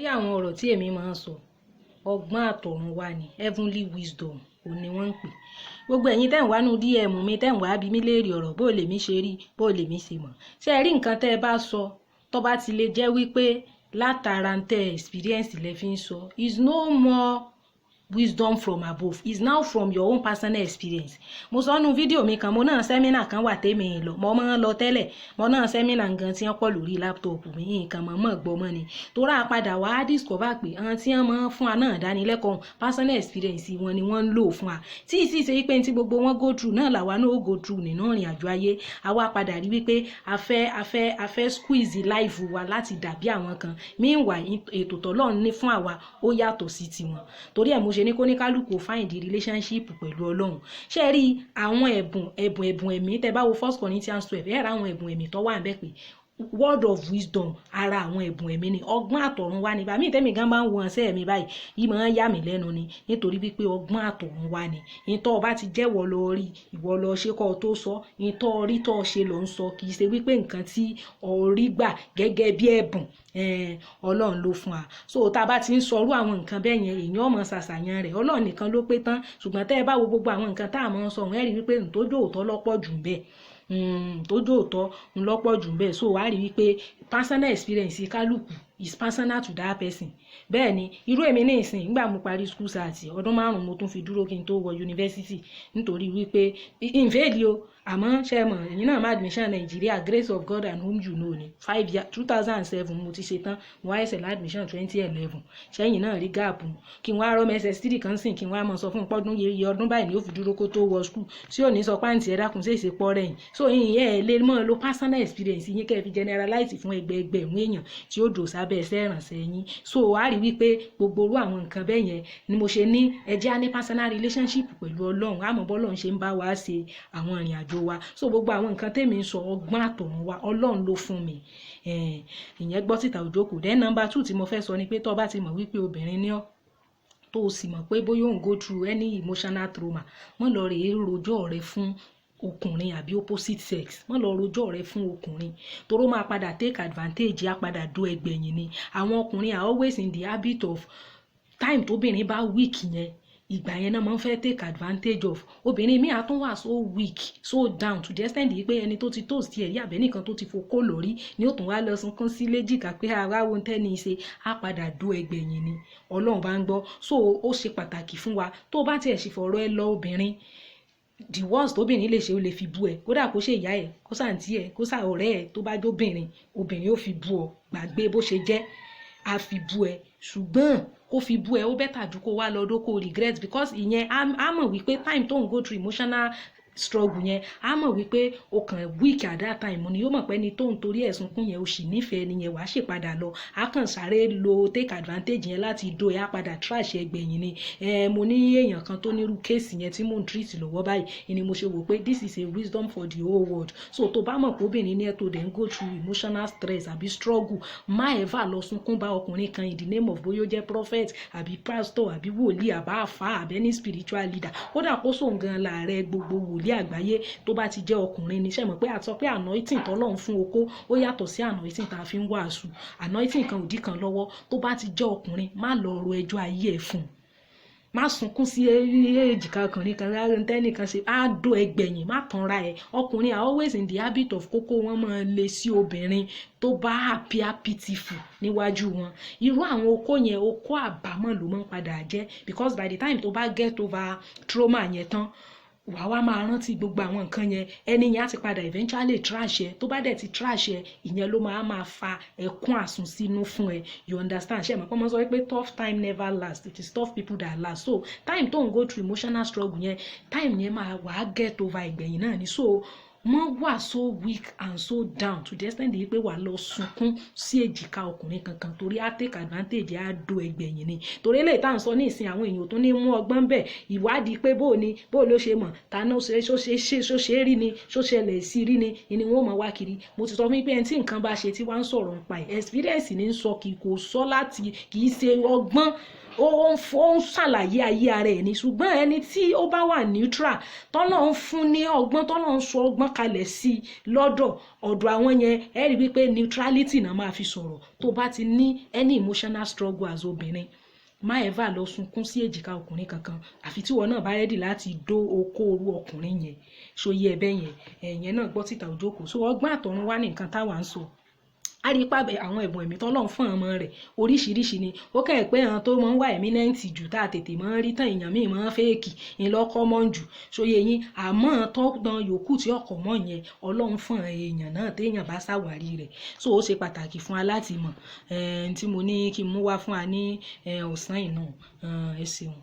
Rí àwọn ọ̀rọ̀ tí èmi máa ń sọ, ọgbọ́n àtọ̀run wá ni, heavenly wisdom òun ni wọ́n ń pè. Gbogbo ẹ̀yin tẹ́ ń wá nú DM mi, tẹ́ ń wá bí mi léèrè ọ̀rọ̀, bó lèmi ṣe rí, bó lèmi ṣe mọ̀. Ṣé ẹ rí nǹkan tẹ́ ẹ bá sọ, tó bá ti lè jẹ́ wípé látara ń tẹ experience lẹ fi ń sọ, is no more wisdom from above, is now from your own personal experience. Mo sọ nínú fídíò mi kan, mo náà seminar kan wà tèmi lọ, mo máa ń lọ tẹ́lẹ̀, mo náà seminar gan tí wọ́n pọ̀ lórí laptop mi, nǹkan mọ̀ mọ̀ gbọ́ mọ́ ni. Torí a padà wá discover pé àwọn tí wọ́n máa ń fún wa náà dánilẹ́kọ̀ọ́, personal experience wọn ni wọ́n ń lò fún wa. Tí ì sì ṣe wípé tí gbogbo wọn go through náà làwa náà ó go through nínú ìrìn àjò ayé. Àwa padà rí wípé a fẹ́ squeeze life wa láti dàbí àwọn kan. Meanwhile, ètò tọ́lọ́run ní fún àwa ó yàtọ̀ sí tiwọn. Torí ẹ̀ mo ṣe ní kó ní kálukú find the relationship pẹ̀lú Ọlọ́run. Ṣé ẹ rí àwọn ẹ̀bùn ẹ̀bùn ẹ̀bùn ẹ̀mí, tẹ́ bá wo 1 Corinthians 12, ẹ rí àwọn ẹ̀bùn ẹ̀mí tó wà níbẹ̀ pé word of wisdom, ara àwọn ẹ̀bùn ẹ̀mí ni, ọgbọ́n àtọ̀run wá ni. Bàmí tẹ́mi gan bá ń wo ọ̀sẹ̀ mi báyìí, yìí máa ń yà mí lẹ́nu ni, nítorí wípé ọgbọ́n àtọ̀run wá ni. Ìtọ́ ọba ti jẹ́wọ́ lọ rí, ìwọ lọ ṣe kọ́ ọ tó sọ, ìtọ́ orí tó ṣe lọ ń sọ, kì í ṣe wípé nǹkan tí orí gbà gẹ́gẹ́ bí ẹ̀bùn Ọlọ́run ló fún wa. So tá a bá ti ń sọrú àwọn nǹkan bẹ́ẹ̀ yẹn, èèyàn ọmọ ṣàṣàyàn rẹ̀. Ọlọ́run nìkan ló pé tán, ṣùgbọ́n tẹ́ ẹ bá wo gbogbo àwọn nǹkan tá a máa ń sọ, ẹ rí wípé ntójú òótọ́ lọ́pọ̀ jù bẹ́ẹ̀, tójú òótọ́ ń lọ́pọ̀ jù bẹ́ẹ̀. So wàá rí wípé personal experience kálukú is personal to that person. Bẹ́ẹ̀ ni irú èmi ní ìsìn, nígbà mo parí school cert, ọdún 5 mo tún fi dúró kí n tó wọ yunifásitì, nítorí wípé n fail o. Àmọ́ ṣe mọ̀, ẹ̀yin náà má, admission Nàìjíríà, grace of God and whom you know ni. 5 year, 2007 mo ti ṣe tán, mo wá ẹsẹ̀ admission 2011. Ṣẹ́yìn náà rí gap, kí n wá rọ́ SS3 kan sìn, kí n wá mọ̀ sọ fún pọ́dún iye ọdún báyìí ni ó fi dúró kó tó wọ school, tí ò ní sọ pàǹtí ẹ dákun, ṣèṣe pọ́ rẹ̀yìn. So ìyẹn ẹ lè mọ̀ lo personal experience yín kẹ́ ẹ fi generalize fún ẹgbẹẹgbẹ̀rún èèyàn tí ó dò sábẹ́ ẹsẹ̀ ìrànṣẹ́ yín. So a rí wípé gbogbo orú àwọn nǹkan bẹ́ẹ̀ yẹn ni mo ṣe ní ẹ jẹ́ á ní personal relationship pẹ̀lú Ọlọ́run, àmọ́ bọ́lọ́run ṣe ń bá wa ṣe àwọn ìrìn àjò wa. So gbogbo àwọn nǹkan tèmi ń sọ, ọgbọ́n àtọ̀run wa, Ọlọ́run ló fún mi. Ìyẹn gbọ́ síta òjókòó. Then number two tí mo fẹ́ sọ ni pé tó bá ti mọ̀ wípé obìnrin ní ọ́, tó o sì mọ̀ pé bóyá òun go through any emotional trauma, mọ́ lọ rèé rojọ́ rẹ fún ọkùnrin àbí opposite sex. Mọ́ lọ rojọ́ rẹ fún ọkùnrin, toró máa padà take advantage, á padà do ẹgbẹ̀yìn ni. Àwọn ọkùnrin are always in the habit of time tóbìnrin bá weak yẹn, ìgbà yẹn náà máa ń fẹ́ take advantage of obìnrin míì. Á tún wà so weak, so down to the extent yìí pé ẹni tó ti toast ẹ̀ rí, àbẹ́ nìkan tó ti fokó lórí ni ó tún wá lọ sunkún sí léjìká pé ara wo tẹ́ni ṣe, á padà do ẹgbẹ̀yìn ni. Ọlọ́run bá ń gbọ́. So ó ṣe pàtàkì fún wa, tó bá tiẹ̀ sì fọ̀rọ̀ ẹ lọ obìnrin, the worst obìnrin lè ṣe, ó lè fi bú ẹ. Kódà kó ṣe ìyá ẹ, kó ṣàǹtí ẹ, kó ṣà ọ̀rẹ́ ẹ, tó bá jóbìnrin, obìnrin ó fi bú ọ. Gbàgbé bó ṣe jẹ́, á fi bú ẹ. Ṣùgbọ́n kó fi bú ẹ, ó better ju kó wá lọ dóko regret, because ìyẹn á mọ̀ wípé time tó ń go through emotional struggle yẹn, á mọ̀ wípé o kàn weak at that time ni. Yóò mọ̀ pé ẹni tó ń torí ẹ̀sùn kún yẹn, o sì nífẹ̀ẹ́ ni yẹn, wàá ṣèpadà lọ, á kàn sáré lo take advantage yẹn láti do ẹ, á padà trash ẹgbẹ̀yìn ni. Ẹ mo ní èèyàn kan tó nírú case yẹn tí mò ń treat lọ́wọ́ báyìí ni mo ṣe wò pé this is a wisdom for the whole world. So tó bá mọ̀ pé obìnrin ní ẹ, tó dẹ̀ ń go through emotional stress àbí struggle, má ever lọ sunkún bá ọkùnrin kan in the name of bóyá ó jẹ́ prophet àbí pastor àbí wòlíì àbá àfá àbí any spiritual leader. Kódà kó sóun gan láàrẹ gbogbo wòlíì àgbáyé, tó bá ti jẹ́ ọkùnrin ní sẹ́mọ̀ pé àtọ́ pé anointing tọ́lọ́run fún okó, ó yàtọ̀ sí anointing tá a fi ń wàásù. Anointing kan ò dí kan lọ́wọ́. Tó bá ti jẹ́ ọkùnrin, má lọ ro ẹjọ́ ayé ẹ̀ fún un, má sunkún sí èjìká ọkùnrin kan rárá. Tẹ́nìkan ṣe á dó ẹgbẹ̀yìn, má tanra ẹ̀. Ọkùnrin are always in the habit of kókó wọn máa le sí obìnrin tó bá appear pitiful níwájú wọn. Irú àwọn okó yẹn, okó àbámọ̀ ló máa ń padà jẹ́, because by the time tó bá get over trauma yẹn tán, wàá wá máa rántí gbogbo àwọn nǹkan yẹn. Ẹni yẹn á ti padà eventually trash ẹ. Tó bá dẹ̀ ti trash ẹ, ìyẹn ló máa máa fa ẹkún àsunsínú fún ẹ. You understand? Ṣe mọ̀ pé wọ́n sọ pé tough time never last, it is tough people that last? So time tó ń go through emotional struggle yẹn, time yẹn máa wàá get over ìgbẹ̀yìn náà ni. So wọ́n wà so weak and so down to the extent yìí pé wà lọ sunkún sí èjìká ọkùnrin kankan, torí á take advantage, á do ẹgbẹ̀yìn ni. Torí eléyìí tá à ń sọ ní ìsìn, àwọn èèyàn tó ní mú ọgbọ́n bẹ̀ ìwádìí pé bó ni, bó ló ṣe mọ̀, ta ló ṣe, ṣó ṣe ṣe, ṣó ṣe rí ni, ṣó ṣẹlẹ̀ sí rí ni wọ́n mọ̀ wá kiri. Mo ti sọ fún yín pé ẹni tí nǹkan bá ṣe tí wọ́n ń sọ̀rọ̀ nípa ẹ̀, experience ní ń sọ, kì kò sọ láti, kì í ṣe ọgbọ́n, ó ń ṣàlàyé ayé ara ẹ̀ ni. Ṣùgbọ́n ẹni tí ó bá wà neutral, tọ́lọ́ ń fún ní ọgbọ́n, tọ́lọ́ ń sọ ọgbọ́n. kalẹ̀ sí i lọ́dọ̀ ọ̀dọ̀ àwọn yẹn. Ẹ rí wípé neutrality náà máa fi sọ̀rọ̀. Tó bá ti ní any emotional struggle as obìnrin, má ever lọ sunkún sí èjìká ọkùnrin kankan, àfi tí wọn náà bá ready láti dó okó orú ọkùnrin yẹn. Ṣòye ẹbẹ yẹn, ẹ̀yẹn náà gbọ́ títa òjókòó. So ọgbọ́n àtọ̀run wá ní nǹkan táwa ń sọ. A rí ipá àwọn ẹ̀bùn ẹ̀mí tọ́lọ́run fún ọmọ rẹ̀ oríṣiríṣi ni. Ó kẹ́ ẹ̀ pé àwọn tó máa ń wà eminent jù, tá a tètè máa ń rí tán, èèyàn míì máa ń fake ńlọ́kọ́ mọ́ jù. Ṣòye yín? Àmọ́ tọ́gbọ́n yòókù tí ọkọ̀ mọ́ yẹn, Ọlọ́run fún èèyàn náà téèyàn bá ṣàwárí rẹ̀. So ó ṣe pàtàkì fún wa láti mọ̀ tí mo ní kí n mú wá fún wa ní ọ̀sán yìí náà. Ẹ ṣeun.